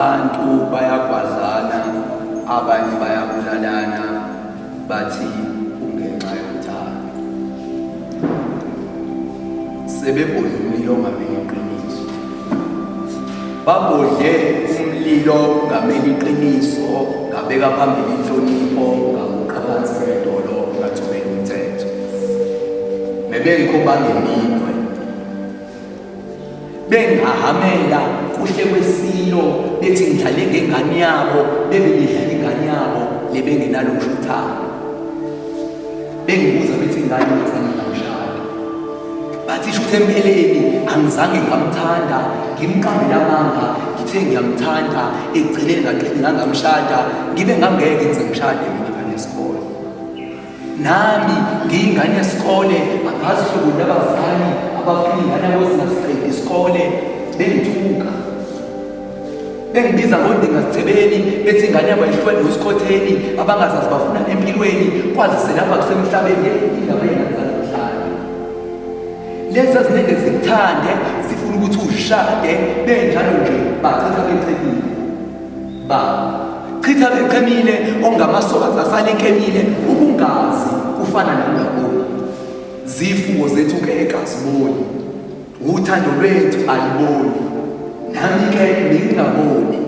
Abantu bayagwazana, abanye bayabulalana, bathi kungenxa yothando. Sebebhodle umlilo ongameli iqiniso. Babhodle umlilo ongameli iqiniso, ngabeka phambili inhlonipho, ngaguqa phansi ngedolo, ngathobela umthetho. Mebengikhomba ngeminwe Bengahamela kuhle kwesilo bethi ngidlale ngengane yabo bebe bedlala ingane yabo lebengenalo ngisho uthando. Bengibuza bethi ingane ngizange ngamshada. Bathi shuthi empeleni angizange ngamthanda ngimqambele amanga ngithe ngiyamthanda ekugcineni ngagcine ngangamshada ngibe ngangeke ngize ngishade mina ingane yesikole. Nami ngiyingane yesikole angazi hlobo labazali abafuna ingane yabo zingasiqedi isikole bengithuka bengibiza ngondinga sithebeni bethi ingane yabo ayihlukane nosikhotheni abangazazi bafuna empilweni kwazise lapha kusemhlabeni indaba yengane zanamhlanje lezi eziningi zikuthande zifuna ukuthi ushade benjalo nje bachitha becebile Ba chitha bechemile ongamasoka zasale enkemile ukungazi kufana nokungaboni zifuwo zethu ke ekaziboni uthando lwethu aliboni nami ke ngingaboni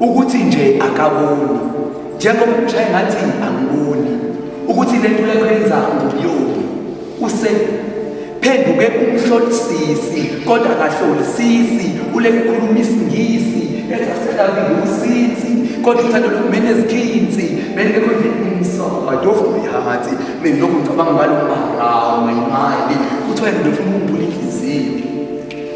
ukuthi nje akaboni njengoba umshaye ngathi angiboni ukuthi lento yakho yenza ngubuyoni use phenduke umhlolisisi kodwa akahlolisisi uleke khuluma isingisi ethi usithi kodwa uthando lokumele ezikhinsi mele ke kodwa inside of my heart mina lokhu ngicabanga ngalo mara my mind kuthiwa yena ufuna ukuphula inhliziyo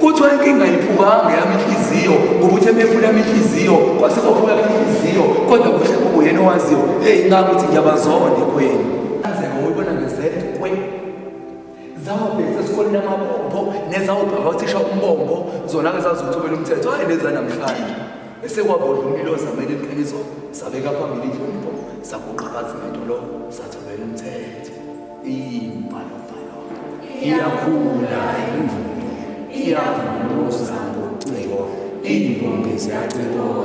kuthiwa inkinga iphukanga yami inhliziyo ngoba uthe mephula yami inhliziyo kwase kwaphuka inhliziyo kodwa kuhle kubo yena owaziyo hey ngeke ukuthi ngiyabazonda ekhweni anzeka uyibona ngezedwe zawabhekisa esikoleni amabombo nezawubhaka uthisha umbombo zona-ke zaziwuthobela umthetho hhayi lezi zanamhlanje esekwabhodla umlilo zamele iqiniso sabeka phambili inhlonipho saguqa phansi ngedolo sathobela umthetho imbhalobhalo iyakhula imvumo iyavunuza ngociko imbongi ziyacilonga.